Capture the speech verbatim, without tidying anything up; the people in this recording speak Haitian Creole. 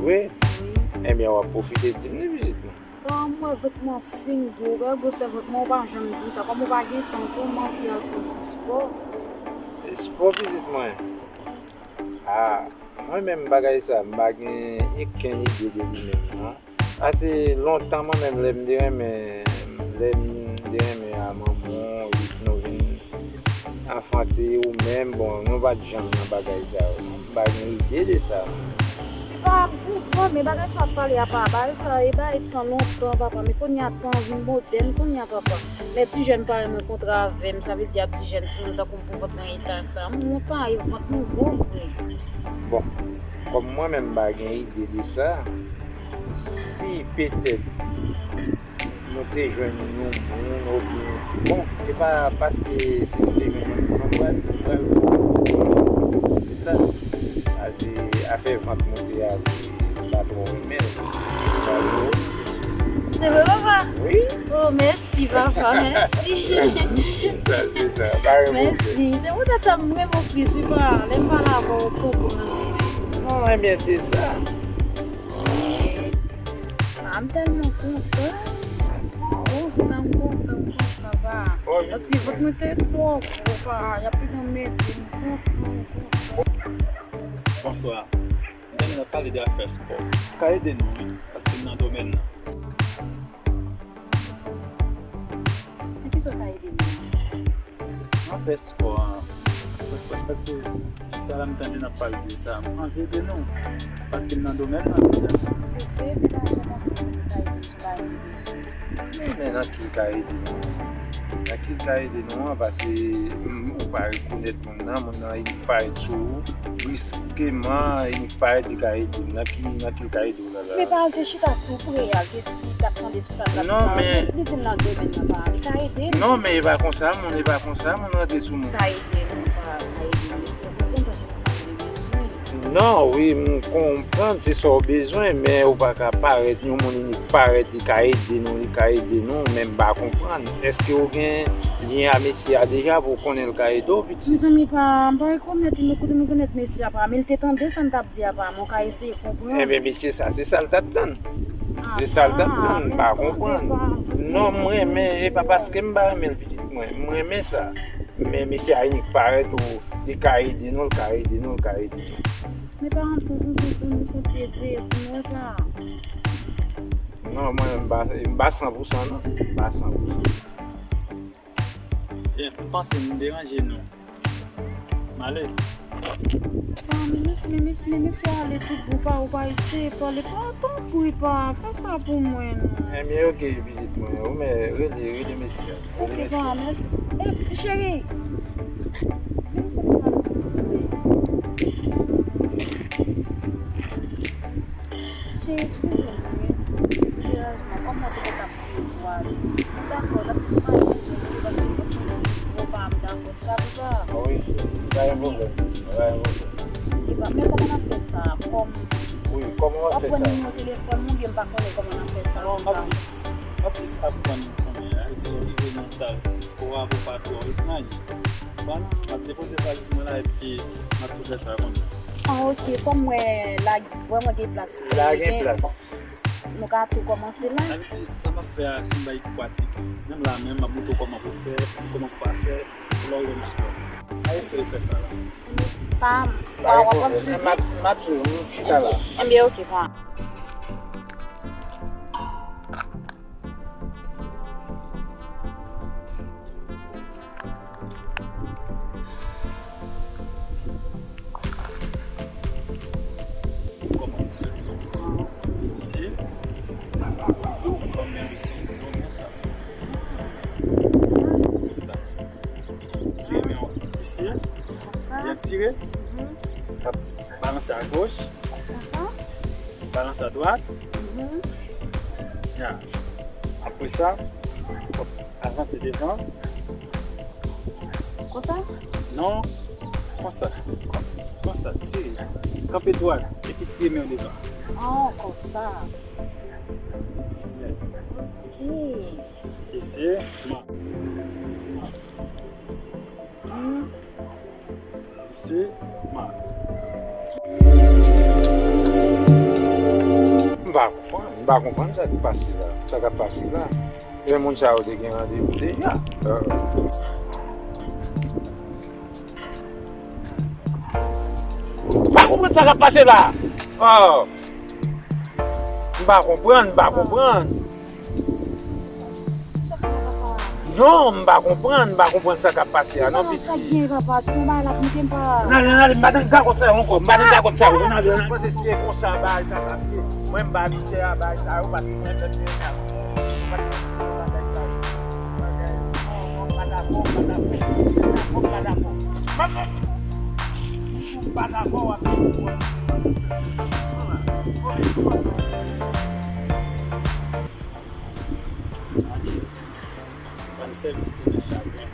Vre? Wi. Ebyen, w ap pwofite di m li, pitit mwen. Bon, mwen, vant mwen fin gwo, wè gwosè vant mwen, ou pa janm di m sa. Kòm ou pa gen tan, tou, m anvi al fè ti spò. Ti spò, pitit mwen? Ah, mwen menm, bagay sa, m pa gen okenn ide de li menm, non. Sa se lontan mwen menm, lè m te renmen, lè m te renmen a manman w, epi nou vin anfante ou menm, bon, nou pa t janm nan bagay sa yo, non. M pa gen ide de sa. Li pa ap konprann, men bagay sa w ap pale a pa bagay sa, e bagay tan lontan, papa, men kounye a tan vin modèn kounye a, papa. Men ti jèn parèy mwen kontre avè m, sa vle di ap di jèn timoun tankou m pou vant mwen eta sa. Mwen pa, e vant mwen gwo vre. Bon, kòm mwen menm m pa gen ide de sa, si petèt nou te jwenn yon moun, oubyen, bon, se pa paske si nou te jwenn yon moun, nou pral, nou pral, se sa. Sa se afè vant monte a, m pa twò renmen l. Se vre, papa? Wi. Oh, mèsi, papa, mèsi. Sa se sa, pa gen pwoblèm. Mèsi. Se pou tèt sa m renmen w plis, wi, papa. Lè m pale avè w, ou konprann. Non, ebyen, se sa. Ah, m tèlman kontan. Oh, m kontan, m kontan, papa. Paske vant mwen te twò gwo, papa. Y ap pito mete m kontan, m kontan. Bonswa. M tande n ap pale de afè spò. Ou ka ede nou, wi, paske m nan domèn nan. Nan kisa w ka ede nou? Nan afè spò a, paske, paske, talè m tande n ap pale de sa, m anvi ede nou, paske m nan domèn nan deja. Se vre, men pa sèlman se mwen ki ka ede nou, pa ede nou. Men, men nan ki l ka ede nou? Nan ki l ka ede nou an? Paske, mm, ou pa rekonèt moun nan, moun nan inik parèt sou ou, briskeman, inik parèt li ka ede m. Nan ki, nan ki l ka ede w la la? Men pa al te chita tou pre, al te di, t ap tande tout sa, t ap di sa. Non, men jis li di m nan domèn nan, pa, li ka ede nou. Non, men e pa konsa, moun, e pa konsa, moun rantre sou moun. Li ka ede nou, pa, li ka ede nou, se konprann sa nou bezwen. Non, wi, m konprann se sa w bezwen, men ou pa ka parèt, yon moun inik parèt, li ka ede nou, li ka ede nou, men m pa konprann. Èske ou gen lyen a mesye a deja pou w konnen l ka ede w, pitit? Mezanmi, pa, m pa rekonèt li, men kote m rekonèt mesye a, pa, men l te tande sa n t ap di a, pa, men w ka eseye konprann. Ebyen, mesye sa, se sa l t ap tann. Se sa l t ap tann, m pa konprann. Non, m renmen, e pa paske m pa renmen l, pitit mwen, m renmen sa. Men mesye a inik parèt ou, li ka ede nou, li ka ede nou, li ka ede nou. Men pa antre, nou fè ti, nou fè ti eseye pou nou wè sa. Non, mwen, m pa, m pa san pou san, non. M pa san pou san. Byen, m panse m deranje nou. M ale. Ah, men mesye, men mesye, men mesye ale tout bon, pa, ou pa eseye pale, pa, tanpri, pa, fè sa pou mwen, non. Ebyen, oke, pitit mwen, ou men, rele, rele mesye a. Oke, pa, mèsi. Ey, ti cheri. Vin fè sa pou mwen. Cheri, eskize m, wi. Serezman, kòm mwen te gentan M dakò, l ap plis pale pou mwen, paske m konn moun yo pa m dakò, sa pou sa. Wi, pa gen pwoblèm, pa gen pwoblèm. Li pa, men kòman n ap fè sa, kòm... Wi, kòman w ap fè sa? W ap pran nimewo telefòn mwen, oubyen m pa konnen kòman n ap fè sa. Non, m ap jis, m ap jis aprann konnen, a, di rive nan sal, espò a pou pa twò etranj. Bon, m ap depoze valiz mwen la, epi m ap tou fè sa konnen. Ah, oke, kòm mwen la, vrèman gen plas. La gen plas. Nou ka tou kòmanse la. Sa vle di, sa m ap fè a, se yon bagay ki pratik. Menm la menm, m ap montre w kòman pou fè, kòman pou pa fè, pou lè w wè m spò. Pa eseye fè sa la. Pa, pa, w ap suiv. M ap, m ap swiv, m chita la. Ebyen, oke, pa. Kòman w fè? Isi. Kòman isi? Kòman sa? Sa. Tire men w isi. Byen tire. Balanse a goch. Balanse a dwat. Ya. Apre sa, w ap avanse devan. Konsa? Non. Konsa. Konsa. Tire. Kanpe dwat. Epi tire men w devan. Ah, konsa. Ok. Isi. Se ma. pa konprann, m pa konprann sa k pase la. Sa k ap pase la. E moun sa yo te gen randevou deja. M pa konprann sa k ap pase la. Oh. M pa konprann, m pa konprann. Non, m pa konprann, m pa konprann sa k ap pase a non, piti. Sa k gen, papa? Se yon bagay l ap moute m, pa. Nan, nan, nan, m pa nan gagòt sa yo ankò, m pa nan gagòt sa yo. Nan, nan, nan. Mwen, se konsa bagay sa t ap ye. Mwen, m pa abitye a bagay sa yo, paske mwen, mwen, mwen, mwen, mwen pa dakò, m pa dakò. M pa dakò, m pa dakò. M pa dakò, m pa dakò. M pa dakò, w ap di mwen. Ban sèvis tounen chagren.